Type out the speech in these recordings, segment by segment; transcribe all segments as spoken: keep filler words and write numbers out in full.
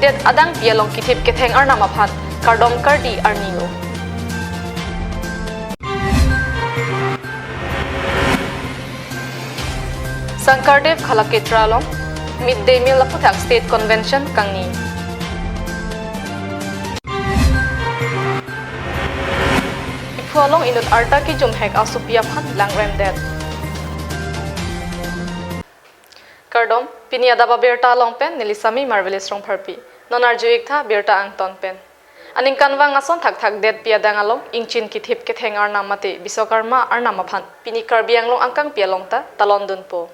State adangpi along kithip ketheng arnam aphan kardom kardi arni lo. Sankardev Kalakshetra along Mid Day Meal aphuthak State Convention kangni. Diphu along inut arta kejum hek asopi aphan langremdet. Kardom, pini adap abirta along pen neli Sami Marvelous Rongpharpi. Non arju-ik tha birta angton pen. Aningkanvang ason thakthak detpi adang along ingchin kithip ketheng arnam mate Biswakarma arnam aphan pini Karbi Anglong angkangpi along ta talon dunpo.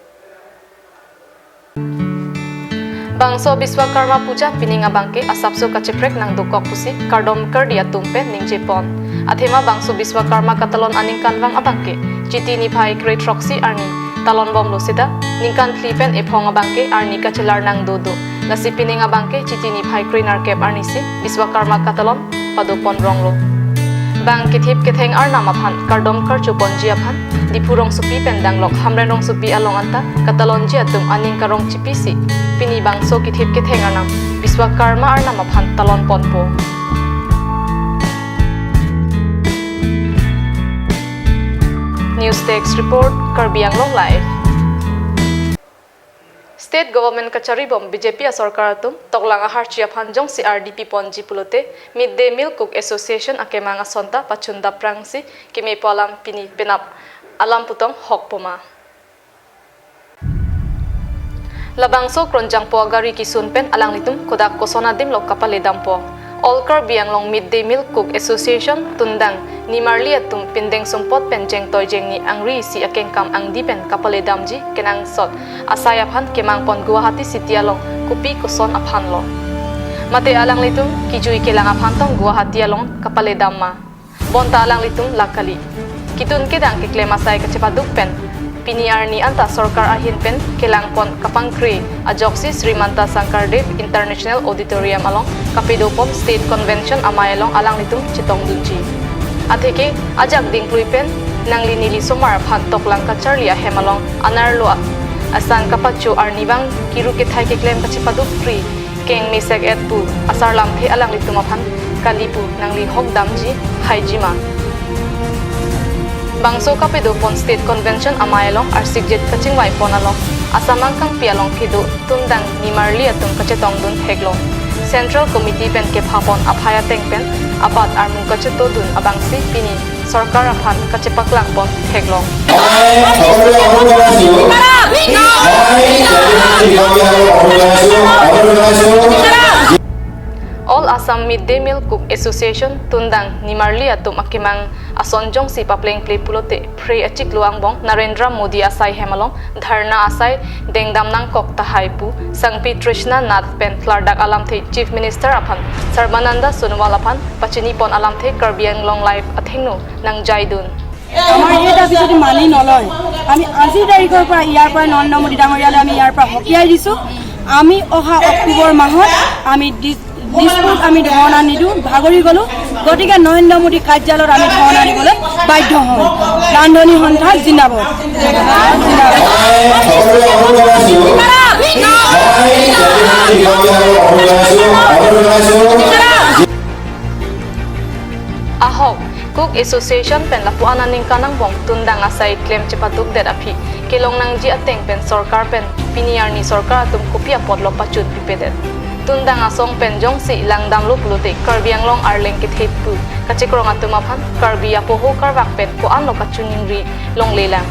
Bangso Biswakarma Puja pining abangke asapso kacheprek nangdokok pusi kardom kardi atum pen ningjepon. Athema bangso Biswakarma katalon aningkanvang abangke Chiti niphai kre throksi arni talonbomlo seta ningkan phli pen ephong abangke arni kachelar nangdodo. Lasi pining abangke Chiti niphai krenerkep arnisi Biswakarma katalon padoponronglo. Bang kithip ketheng arnam aphan kardom karchoponji aphan Diphu rongsopi pen danglok Hamren rongsopi along anta katalonji atum aning karong chipisi pini bangso kithip ketheng arnam Biswakarma arnam aphan talonponpo. News Desk Report, Karbi Anglong Live. State Government kacharibom B J P asorkar atum toklang aharchi aphan jongsi ardi piponji pulote Mid Day Meal Cook Association akemang ason ta pachundaprangsi kemepo alam pini penap alam putong hokpoma. Labangso Kronjangpo agari kisun pen alanglitum kodak koson adimlo kapaledampo. All Karbi Anglong Mid Day Meal Cook Association tundang nimarli atum pindeng sumpot pen jengtoi jengni angri isi akengkam angdi pen kapaledamji kenangsot asai aphan kemangpon Guwahati City along kopi koson aphanlo. Mate alanglitum kejui kelang aphan tong Guwahati along kapaledam ma? Bonta alanglitum la kali. Kitun kedang keklem asai kachepaduk pen pini arni anta sorkar ahin pen kelangpon kapangkre ajoksi Srimanta Sankardev International Auditorium along kapedopon State Convention amei along alanglitum chetongdunji. Atheke ajak dingklui pen nangli neli somar aphan toklang kacharli ahem along anerlo a-, asang kapacho arnivang kiru kethai keklem kachepaduk pri kengmesek et pu asar lamthe alanglitum aphan kali pu nangli hokdamji haiji ma? Bangso kapedopon State Convention amei along arsikjet kachingvaipon along Assam angkangpi along kedo tundang nimarli atum kachetongdun theklo. Central Committee pen kephapon aphai ateng pen abat armu kachetodun abangsi pini sorkar aphan kachepaklangpon theklong. All Assam Mid Day Meal Cook Association tundang nimarli atum akemang ason jongsi paplengple pulote phre achiklo angbong Narendra Modi asai hem along dharna asai dengdam nangkok tahai pu sangpi Trishna Nath pen klardak alamthe Chief Minister aphan Sarbananda Sonowal aphan pachinipon alamthe Karbi Anglong Live athengno nangjaidun. আমাৰ এই দাবী যদি মানি নলয়, আমি আজিৰ তাৰিখৰ পৰা ইয়াৰ পৰা নৰেন্দ্ৰ মোদী ডাঙৰীয়ালৈ আমি ইয়াৰ পৰা সকীয়াই দিছোঁ। আমি অহা অক্টোবৰ মাহত আমি দিছ-, দিছপুৰত আমি ধৰ্ণা নিদিওঁ, ভাগৰি গ'লোঁ। গতিকে নৰেন্দ্ৰ মোদী কাৰ্যালয়ত আমি ধৰ্ণা দিবলৈ বাধ্য হ'ম। ৰান্ধনী সন্থা জিন্দাবাদ। Ahok, Cook Association pen lapu-an aningkan angbong tundang asai klem chepadukdet aphi kelong nangji ateng pen sorkar pen pini arni sorkar atum kopi apotlo pachun pipedet. Tundang asong pen jongsi langdamlo pulote Karbi Anglong arleng kethe pu kachekrong atum aphan Karbi apoho karvak pen ko-anlo kachiningri longlelang.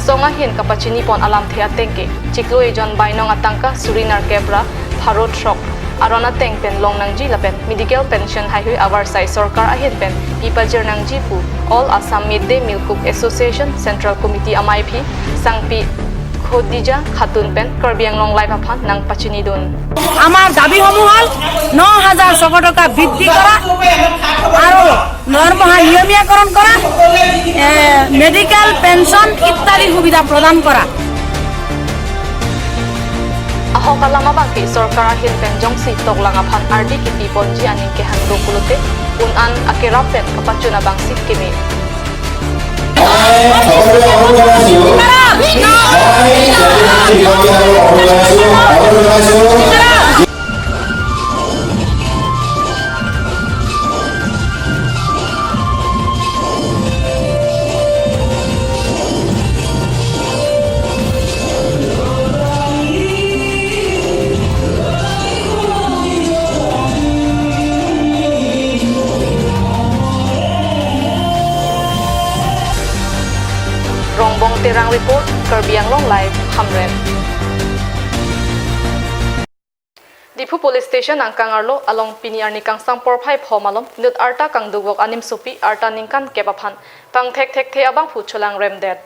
Song ahin kapachinipon alamthe ateng ke chiklo ejon bainong atangka suri nerkep ra pharo throk aron ateng pen long nangji lapen medical pension haihui avarsai sorkar ahin pen pipajir nangji pu All Assam Mid Day Meal Cook Association Central Committee amaiphi sangpi Khadija Khatun pen Karbi Anglong Live aphan nangpachinidun. আমাৰ দাবীসমূহ হ'ল ন হাজাৰ ছশ টকা বৃদ্ধি কৰা আৰু দৰমহা নিয়মীয়াকৰণ কৰা, এ, মেডিকেল পেঞ্চন ইত্যাদি সুবিধা প্ৰদান কৰা। Ahok alam abangke sorkar ahin pen jongsi toklang aphan ardi kipiponji aning kehang do pulote un-an akerap pen kapachun abangsi keme. Report, Karbi Anglong Live, Hamren. Diphu Police Station angkang arlo along pini arni kangsam porphai pho malom inut arta kangdukvok animsopi arta ningkan kep aphan pangthek thekthe abangphu cholangremdet.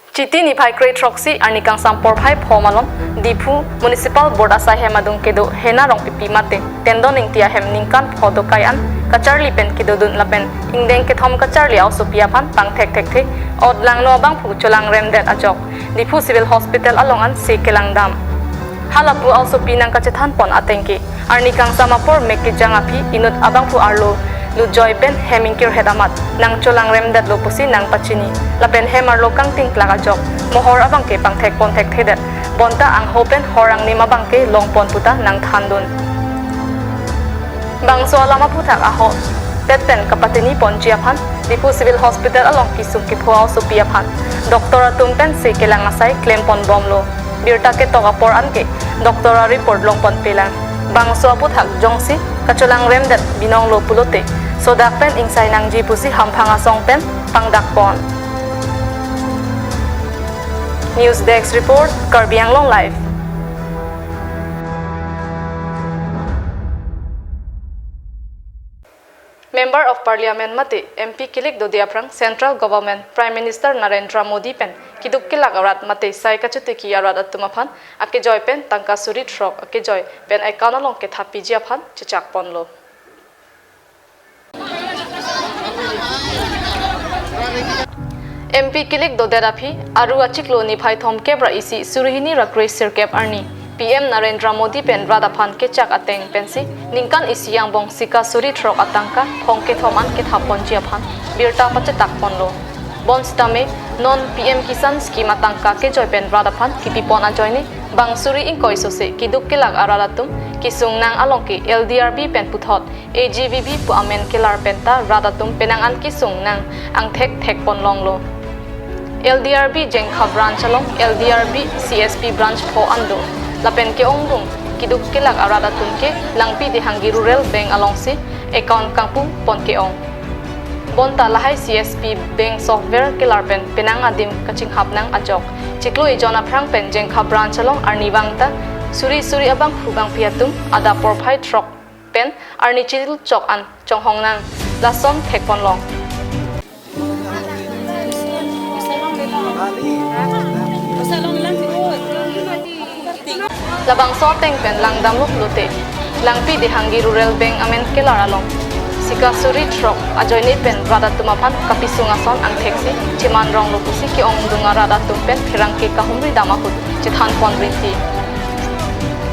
Chiti niphai kre throksi arni kangsam porphai pho malom Diphu Municipal Board asai hem adung kedo Hena Rongpipi mate Tendon Ingti ahem ningkan pho dokai an kacharli pen kedodun lapen ingdeng kethom kacharli a-osopi aphan pangthek thekthe ot langno abangphu cholangremdet ajok Diphu Civil Hospital along an se kelangdam. Halapu a-osopi nangkachethanpon ateng ke arni kangsam apor mek kejang aphi inut abangphu arlo lujoi pen hem ingkirhet amat nangcholangremdetlo pusi nangpachini. Lapen hem arlo kangtingklak ajok mohor abangke pangthekpon thekthedet. Bonta angho pen hor angnim abangke longpon puta nangthandun. Bangso alam aphuthak ahokpet pen kapatiniponji aphan Diphu Civil Hospital along kesung kepho a-osopi aphan doctor atum pen se kelang asai klemponbomlo. Birta ketok apor anke doctor a-report longponpelang. Bangso aphuthak jongsi kacholangremdet binonglo pulote sodak pen ingsai nangji pusi hamphang asong pen pangdakpon. News Desk Report, Karbi Anglong Live. Member of Parliament mate M P kilik dode aphrang Central Government Prime Minister Narendra Modi pen keduk kelak arat mate sai kachotiki arat atum aphan akejoi pen tangka suri throk akejoi pen account along kethapji aphan chechakponlo. M P kilik dodet aphi aru achiklo niphai thomkep ra isi suri hini ra kre sirkep arni P M Narendra Modi pen rat aphan kechak ateng pensi ningkan isi angbong sika suri throk atangka phong kethom an kethapponji aphan birta pachetakponlo. Bonsitame non P M Kisan scheme atangka kejoi pen rat aphan kipipon ajoine bang suri ingkoi sose keduk kelak arat atum kesung nang along ke L D R B pen puthot A G V B pu amen kelar penta rat atum penang an kesung nang angthek thekponlonglo. L D R B Jengkha branch along L D R B C S P branch pho an do. Lapen ke-ongdung keduk kelak arat atum ke Langpi Dehangi Rural Bank alongsi account kangpupon ke-ong. Bonta lahai C S P Bank software kelar pen penang adim kachinghap nang ajok. Chiklo ejon aphrang pen Jengkha branch along arnivang ta suri suri abangphu bangphi atum adap porphai throk pen arni chil chok an chonghong nang lason thekponlong. Labangso ateng pen langdamlo pulote Langpi Dehangi Rural Bank amen kelar along sika suri throk ajoine pen rat atum aphan kapisung ason angtheksi cheman ronglo pusi ke-ongdung arat atum pen pherangke kahumri dam ahut chethanpon rinti.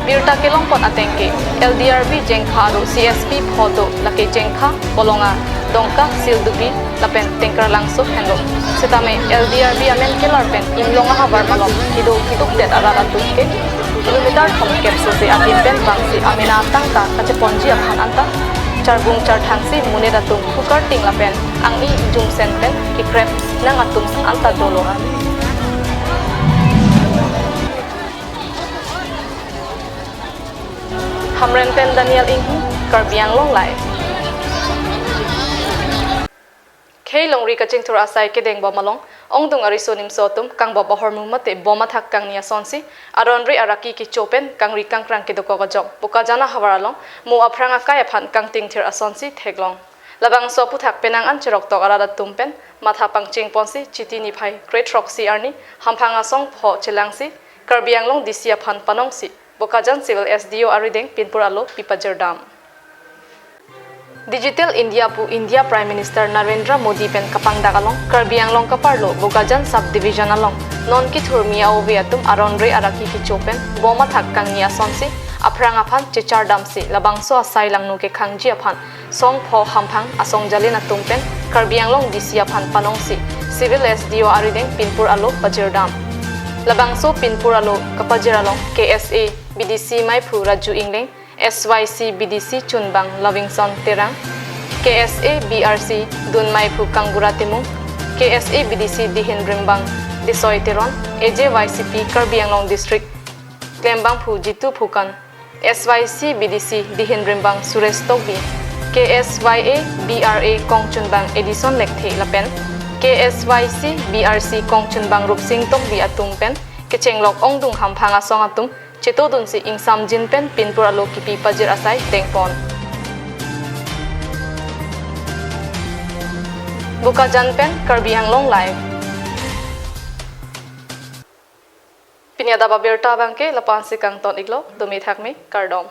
Birta kelongpon ateng ke L D R B Jengkha aru C S P pho do, lake Jengkha, Bolonga, Dongka, Sildupi lapen Tengkarlangso henlo. Sitame L D R B amen kelar pen Imlong ahavar malom kedo kedukdet arat atum ke kilometer thomkep sose adim pen vangsi amena atangka kacheponji aphan anta charbung charthangsi monit atum kukarting lapen ang-i jumsen pen kekrep nang atum anta dolo. Hamren pen Daniel Inghi, Karbi Anglong Live. Khei longri kachingthur asai kedengbom along ongdung ariso nimso atum kangbom ahormu mate bom athak kangni asonsi aron re araki kecho pen kangri kangkrang kedokok ajok Bokajan ahavar along mo aphrang akai aphan kangtingthir asonsi theklong. Labangso aphuthak penang an cheroktok arat atum pen matha pangchingponsi Chiti niphai kre throksi arni hamphang asong pho chelangsi Karbi Anglong D C aphan panongsi Bokajan Civil S D O arideng pinpur alo pipajirdam. Digital India pu India Prime Minister Narendra Modi pen kapangdak along Karbi Anglong kaparlo Bokajan Sub Division along non kethurmi a-ove atum aron re araki kecho pen bom athak kangni asonsi aphrang aphan chechardamsi labangso asai langno kekhangji aphan song pho hamphang asong jalin atum pen Karbi Anglong D C aphan panongsi Civil S D O arideng pinpur alo pajirdam. Labangso pinpur alo kapajir along K S A B D C maiphu Raju Ingleng, S Y C B D C chunbang Lovingson Terang, K S A B R C dun maiphu Kangbura Timung, K S A B D C dihin rimbang Desoi Teron, A J Y C P Karbi Anglong District klembangphu Jitu Phukan, S Y C B D C dihin rimbang Suresh Tokbi, K S Y A B R A kongchunbang Edison Lekthe lapen K S Y C B R C kongchunbang Rupsing Tokbi atum pen kechenglok ongdung hamphang asong atum chetodunsi ingsamjin pen pinpur alo kipi pajir asai dengpon. Bokajan pen Karbi Anglong Live. Pini adap abirta abangke lapu-ansi kangton iklo, dome thakme, kardom.